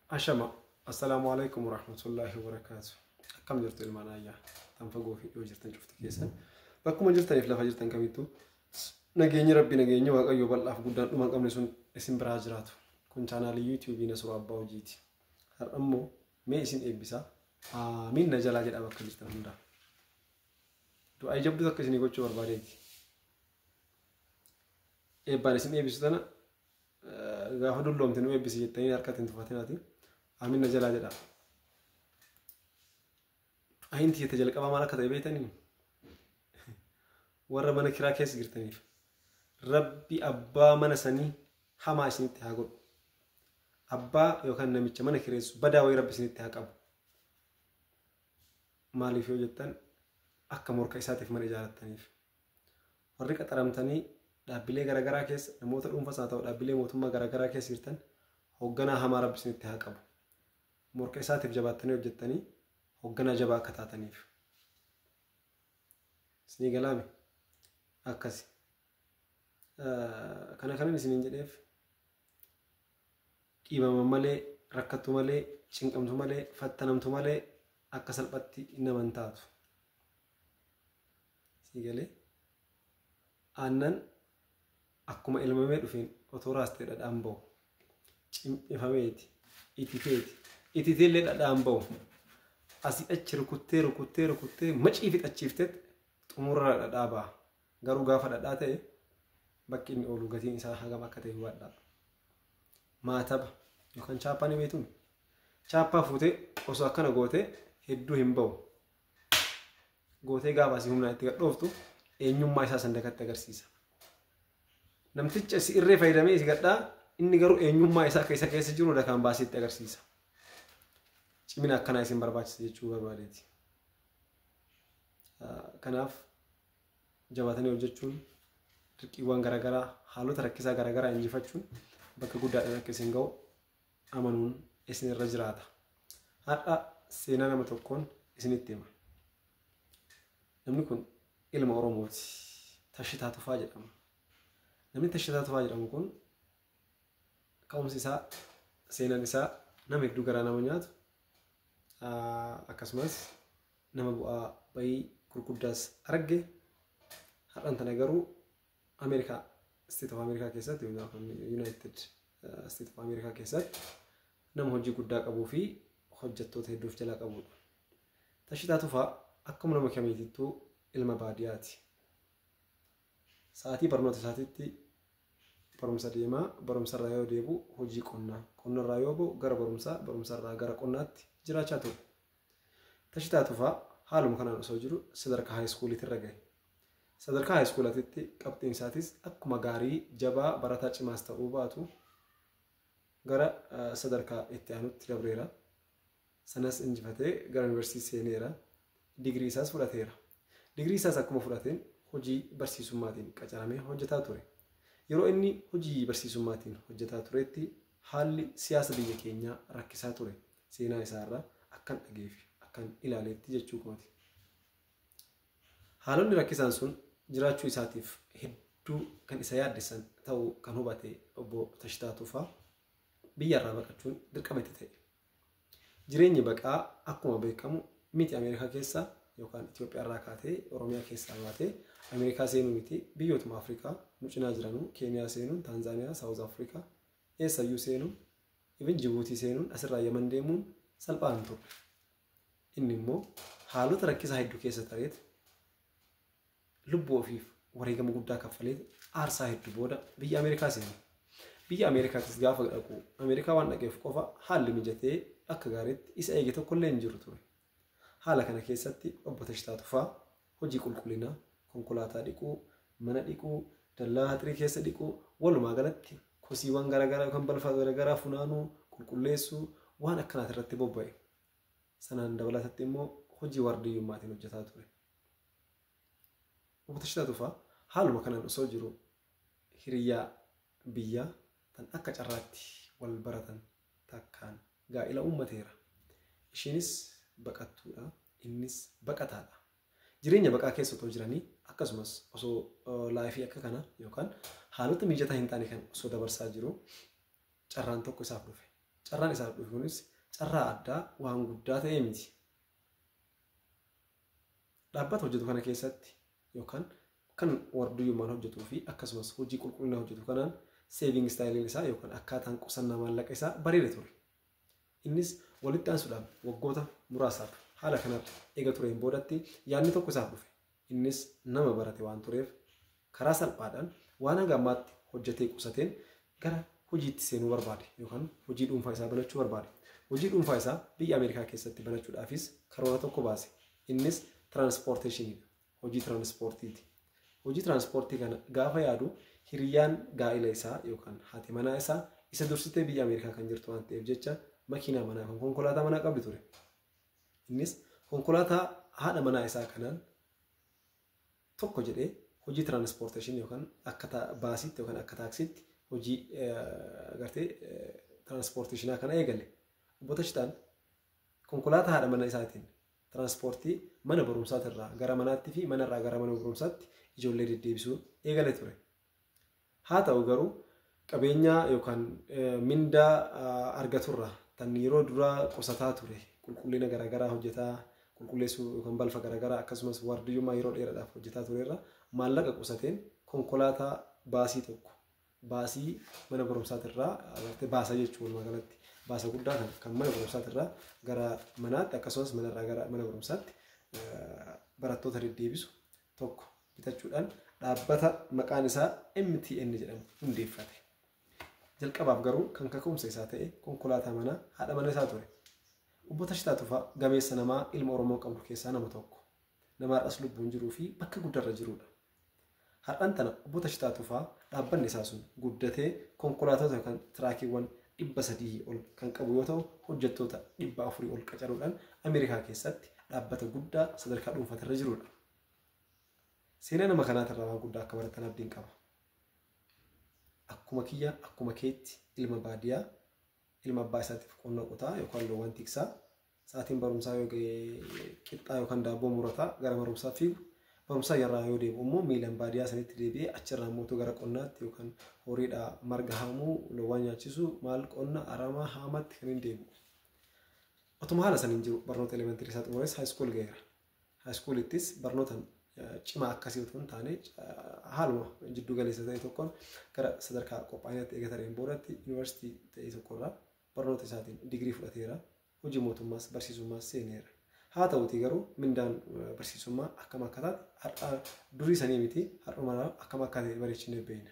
Ashama assalaamu alaikum warahmatullaahi wabarakaatu. Akkam jirtu ilmaan ayyaa tan fagoo fi dhiyoo jirtan cufti keessan bakkuma jirtaniif lafa jirtan kamittuu nageenyi rabbi nageenyi waaqayyo bal'aaf guddaan dhuma hin qabne sun isin biraa jiraatu. Kun chaanaalii yuutuubii Nasruu Abbaa Hojiiti. Har'a immoo mee isin eebbisa aamiin na jalaa jedhaa bakka jirtan hundaa. Du'aa jabduu takka isinii gochuu barbaadeeti. Eebbaan isin eebbisu tana gaafa dulloomte nu eebbisi jettanii harkatti hin tufatinaati. Amiin na jalaa jedhaa. Du'aayin tiyya ta jalqabaa maal akka ta'e beektanii? Warra mana kiraa keessa jirtaniif Rabbi abbaa mana sanii hamaa isinitti haa godhu. Abbaa yookaan namicha mana kireessu badaa wayii Rabbi isinitti haa qabu. Maaliif yoo jettan akka morka isaatiif mana ijaarattaniif. Warri qaxaramtanii dhaabbilee garaagaraa keessa namoota dhuunfas haa ta'u dhaabbilee mootummaa garaagaraa keessa jirtan hoogganaa hamaa Rabbi isinitti haa qabu. Morka isaatiif jabaattanii hojjettanii hoogganaa jabaa akka taataniif. Isinii galaame akkasi. Kana kanan isiniin jedheef dhiibaman malee rakkattu malee cinqamtu malee fattanamtu malee akka salphatti nama hin taatu. Sii galee aannan akkuma elmamee dhufeen otoo raastee dhadhaan bahu cim'ifameeti ititeeti ititeellee dhadhaan bahu asii achi rukuttee rukuttee rukuttee macii fixachiifteet xumurra dhadhaa baha. Garuu gaafa dhadhaa ta'e bakki inni oolu gatiin isaa hagam akka ta'e hubadhaa. Maataba yookaan chaappaa ni beektuu? Chaappaa fuutee osoo akkana gootee hedduu hin bahu. Gootee gaafa asii humnaan itti gadhooftu eenyummaa isaa san dakatti agarsiisa. Namticha si irree fayyadamee si gadhaa inni garuu eenyummaa isaa akka isa keessa jiru dakaan baasee itti agarsiisa. Cimina akkanaa isin barbaachisa jechuu barbaadeeti. Kanaaf jabaatanii hojjechuun dirqiiwwan garaagaraa haalota rakkisaa garaagaraa injifachuun bakka guddaadhaan akka isin ga'u amanuun isin irra jiraata. Har'a seenaa nama tokkoon isinitti hima. Namni kun ilma Oromooti. Tashitaa Tufaa jedhama. Namni Tashitaa Tufaa jedhamu kun ka'umsi isaa seenaan isaa nama hedduu garaa nama nyaatu akkasumas nama bu'aa bayii gurguddaas arge har'an tana garuu Ameerikaa State of America keessatti United State of America keessatti nama hojii guddaa qabuu fi hojjettoota hedduu of jalaa qabudha. Tashitaa Tufaa akkuma nama kamiitittuu ilma baadiyaati. Sa'aatii barnoota isaatiitti barumsa deemaa, barumsarraa yoo deebi'u hojii qonnaa, qonnarraa yoo ba'u gara barumsaa, barumsarraa gara qonnaatti jiraachaa ture. Tashitaa Tufaa haaluma kanaan osoo jiru sadarkaa haayiskuuliitirra gahe. Sadarkaa haayiskuulatitti qabxiin isaatis akkuma gaarii jabaa barataa cimaas ta'uu baatu gara sadarkaa itti aanutti dabreera. Sanas injifatee gara yuunivarsiitii seeneera. Digirii isaas fudhateera. Digirii isaas akkuma fudhateen hojii barsiisummaatiin qacaramee hojjetaa ture. Yeroo inni hojii barsiisummaatiin hojjetaa turetti haalli siyaasa biyya keenyaa rakkisaa ture. Seenaa isaarraa akkan dhageefi akkan ilaaleetti jechuu kooti. Haalonni rakkisaan sun jiraachuu isaatiif hedduu kan isa yaaddessan ta'uu kan hubate obbo Tashitaa Tufaa biyyarraa baqachuun dirqama itti ta'e. Jireenyi baqaa akkuma beekamu miti Ameerikaa keessa yookaan Itoophiyaarraa kaatee Oromiyaa keessaa baatee Ameerikaa seenuu miti biyyootuma Afrikaa nu cinaa jiranuu Keeniyaa seenuun, Taanzaaniyaa, Saawuz Afrikaa eessayyuu seenuun, even Jibuutii seenuun asirraa Yaman deemuun salphaa hin turre. Inni immoo haalota rakkisaa hedduu keessa tareet lubbuu ofiif wareegama guddaa kaffalee aarsaa hedduu booda biyya Ameerikaa seene. Biyya Ameerikaattis gaafa dhaqu Ameerikaa waan dhaqeef qofa haalli mijatee akka gaariitti isa eege tokkollee hin jiru ture. Haala kana keessatti obbo Tashitaa Tufaa hojii qulqullinaa, konkolaataa dhiquu, mana dhiquu, dallaa haxirii keessa dhiquu, walumaa galatti kosiiwwan garaagaraa yookaan balfa garaagaraa funaanuu, qulqulleessuu waan akkanaati irratti bobba'e. Sanaan dabalatatti immoo hojii waardiyyummaatiin hojjetaa ture. Obbo Tashitaa Tufaa haaluma kanaan osoo jiru hiriyyaa biyyaa tan akka carraatti wal baratan takkaan gaa'ila uummateera. Isheenis baqattuudha, innis baqataadha. Jireenya baqaa keessa otoo jiranii akkasumas osoo laayifii akka kana yookaan haalota mijataa hin taane kan osoo dabarsaa jiru carraan tokko isaaf dhufe. Carraan isaaf dhufe kunis carraa addaa waan guddaa ta'ee miti. Dhaabbata hojjetu kana keessatti yookaan kan wardiyyummaan hojjetuu fi akkasumas hojii qulqullinaa hojjetu kanaan saving styleiin isaa yookaan akkaataan qusannaa maallaqa isaa bareeda ture. Innis walitti aansuudhaan waggoota muraasaaf haala kanarra eega tureen boodatti yaadni tokko isaaf dhufe. Innis nama barate waan tureef karaa salphaadhaan waan hanga ammaatti hojjetee qusateen gara hojiitti seenuu barbaade yookaan hojii dhuunfaa isaa banachuu barbaade. Hojii dhuunfaa isaa biyya Ameerikaa keessatti banachuudhaafis karoora tokko baase. Innis transportationiidha. Hojii tiraanspoortiiti. Hojii tiraanspoortii kana gaafa yaadu hiriyyaan gaa'ila isaa yookaan haati manaa isaa isa dursitee biyya Ameerikaa kan jirtu waan ta'eef jecha makiinaa manaa kan konkolaataa manaa qabdi ture. Innis konkolaataa haadha manaa isaa kanaan tokko jedhee hojii transportationii yookaan akka busiitti yookaan akka taaksiitti hojii gartee transportationaa kana eegale. Obbo Tashitaan konkolaataa haadha mana isaatiin tiraanspoortii mana barumsaatirraa gara manaatti fi manarraa gara mana barumsaatti ijoollee deddeebisuu eegale ture. Haa ta'u garuu qabeenyaa yookaan mindaa argaturraa tan yeroo duraa qusataa ture qulqullina garaagaraa hojjetaa qulqulleessuu yookaan balfa garaagaraa akkasumas waardiyyummaa yeroo dheeraadhaaf hojjetaa turerra maallaqa qusateen konkolaataa busii tokko busii mana barumsaatirraa baasa jechuun walumaa galatti baasa guddaa kan mana barumsaatirraa gara manaatti akkasumas manarraa gara mana barumsaatti barattoota deddeebisu tokko bitachuudhaan dhaabbata maqaan isaa MTN jedhamu hundeeffate. Jalqabaaf garuu kan kaka'umsa isaa ta'e konkolaataa manaa haadha mana isaa ture. Obbo Tashitaa Tufaa gameessa namaa ilma Oromoo qabdu keessaa nama tokko. Nama har'as lubbuun jiruu fi bakka guddaarra jirudha. Har'aan tana Obbo Tashitaa Tufaa dhaabbanni isaa sun guddatee konkolaattota yookaan truckiiwwan 300 ol kan qabu yoo ta'u hojjettoota 400 ol qacaruudhaan Ameerikaa keessatti dhaabbata guddaa sadarkaa dhuunfaatirra jirudha. Seenaa nama kanaatirraa waan guddaa akka baratan abdiin qaba. Akkuma kiyya akkuma keetti ilma baadiyyaa ilma abbaa isaatiif qonna qotaa yookaan loowwan tiksaa sa'aatiin barumsaa yoo ga'e qixxaa yookaan daabboo murataa gara barumsaa fiigu barumsaa irraa yoo deebi'u immoo miilaan baadiyyaa sanitti deebi'ee achirraa immoo gara qonnaatti yookaan horiidhaa marga haamuu loowwan nyaachisuu maal qonna aramaa haamaatti kan hin deebi'u. Otuma haala saniin jiru barnoota elementarii isaa xumurees high school ga'eera. High schoolittis barnoota cimaa akkasii otoo hin taane haaluma jiddu galeessa ta'e tokkoon gara sadarkaa qophaa'inaatti eega tareen boodatti yuunivarsiitii ta'e tokkorraa barnoota isaatiin digirii fudhateera. Hojii mootummaas barsiisummaas seeneera. Haa ta'utii garuu mindaan barsiisummaa akkam akka taate har'a durii sanii miti har'uma akkam akka ta'e bareechinee beekna.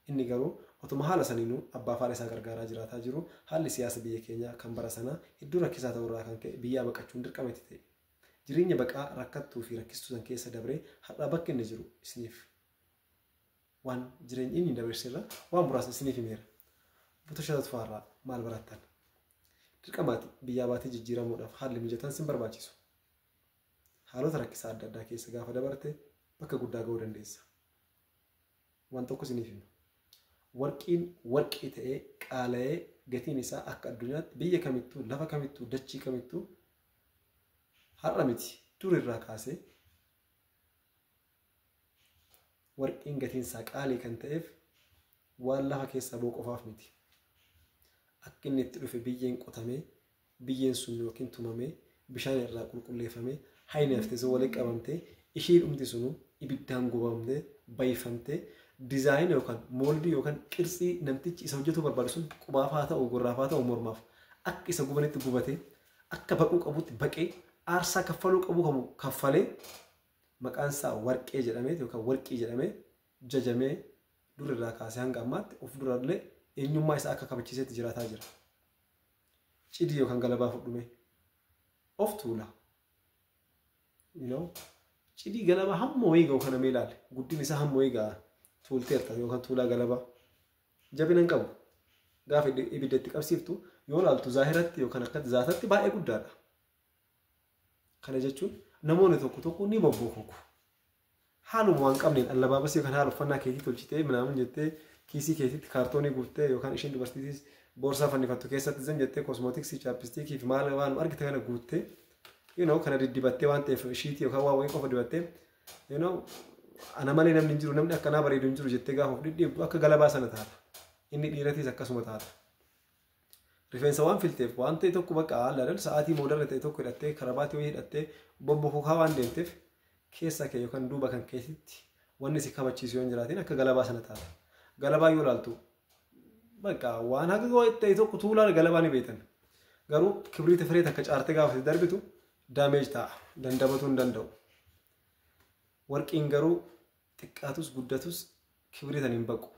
Inni garuu otuma haala saniinuu abbaa fi haadha isaa gargaaraa jiraataa jiru haalli siyaasa biyya keenyaa kan bara sanaa hedduu rakkisaa ta'urraa kan ka'e biyyaa baqachuun dirqama itti ta'e. Jireenya baqaa rakkattuu fi rakkistuu san keessa dabree har'a bakka inni jiru isiniif waan jireenya inni dabarserra waan muraasa isiniif himeera. Obbo Tashitaa Tufaarraa maal barattan? Dirqamaati biyyaa baatee jijjiiramuudhaaf haalli mijataan sin barbaachisu. Haalota rakkisaa adda addaa keessa gaafa dabarte bakka guddaa ga'uu dandeessa. Waan tokko isiniif hima. Warqiin warqii ta'ee qaala'ee gatiin isaa akka addunyaatti biyya kamittuu lafa kamittuu dachii kamittuu har'a miti durirraa kaasee warqiin gatiin isaa qaalii kan ta'eef waan lafa keessaa ba'u qofaaf miti. Akka inni itti dhufe biyyeen qotamee biyyeen sun yookiin tumamee bishaan irraa qulqulleeffamee hayni haftee sun walitti qabamtee ishee dhumti sunuu ibiddaan gubamtee bayfamtee designa yookaan moldii yookaan qirtsii namtichi isa hojjetuu barbaadu sun qubaaf haa ta'u gurraaf haa ta'u mormaaf akka isa gubanitti gubatee akka baquu qabutti baqee aarsaa kaffaluu qabu qabu kaffalee maqaan isaa warqee jedhamee yookaan warqii jedhamee jajamee durirraa kaasee hanga ammaatti of durallee eenyummaa isaa akka kabachiisetti jiraataa jira. Cidii yookaan galabaa fudhume of tuula. Cidii galabaa hamma wayii ga'u kana mee ilaali. Guddin isaa hamma wayii ga'a. Tuulteerta yookaan tuulaa galabaa. Jabina hin qabu. Gaafa ibidda itti qabsiiftu yoo ilaaltu zaahiratti yookaan akka zaatatti baay'ee guddaadha. Kana jechuun namoonni tokko tokko ni bobbookoku. Haaluma waan qabneen allabaabasii yookaan haala uffannaa keetii tolchitee minaamin jettee kiisii keetiitti kaartoonii guuttee yookaan isheen dubartiitis boorsaa fannifattu keessatti zan jettee cosmeticsii chapstickii fi maal waan argite kana guuttee kana diddibattee waan ta'eef shiitii yookaan waan wayii qofa dibattee ana malee namni hin jiru namni akkanaa bareedu hin jiru jettee gaafa of dhidhiibdu akka galabaa sana taata. Inni dhiiratiis akkasuma taata. Rifeensa waan filteef waan ta'e tokko bakka haala sa'aatii moodarra ta'e tokko hidhattee karabaatii wayii hidhattee bobbokokaa waan deemteef keessa kee yookaan duuba kan keessitti wanni si kabachiisu yoo hin jiraatin akka galabaa sana taata. Galabaa yoo ilaaltu bakka waan haga ta'e tokko tuulaa galabaa ni beektan. Garuu kibriita firee takka caartee gaafa darbitu daameej ta'a. Dandamatuu hin danda'u. Warqiin garuu xiqqaatus guddatus kibriitan hin baqu.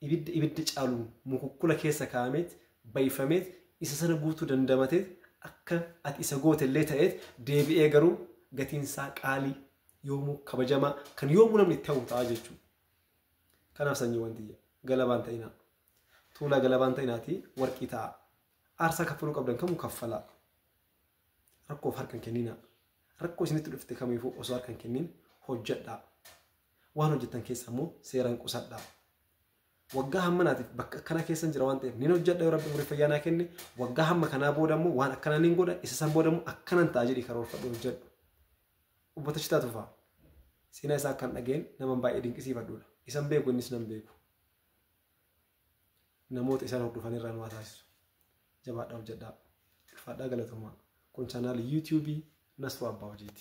Ibidda ibidda caaluun mukukkula keessa kaa'ameet bayfameet isa sana guutuu dandamateet akka ati isa gootellee ta'eet deebi'ee garuu gatiin isaa qaalii yoomuu kabajamaa kan yoomuu namni itti hawwu ta'a jechuudha. Kanaaf sanyiiwwan tiyya galabaan ta'inaa. Tuulaa galabaan ta'inaatii warqii ta'a. Aarsaa kaffaluu qabdan kamuu kaffalaa. Rakkoof harka hin kenninaa. Rakkoo isinitti dhufte kamiifuu osoo harka hin kennin hojjedhaa. Waan hojjettan keessa immoo seeraan qusadhaa. Waggaa hammanaatiif bakka akkana keessan jira waan ta'eef nin hojjedha yoo rabbi umurii fayyaa naa kenne waggaa hamma kanaa booda immoo waan akkanaa nin godha isa san booda immoo akkanan ta'a jedhii karoorfadhu hojjedhu. Obbo Tashitaa Tufaa seenaa isaa akkan dhageen nama baay'ee dinqisiifadhudha. Isan beeku innis nan beeku. Namoota isaan hordofan irraa nu haa taasisu. Jabaadhaa hojjedhaa. Ulfaadhaa galatoomaa. Kun chaanaalii yuutuubii Nasruu Abbaa Hojiiti.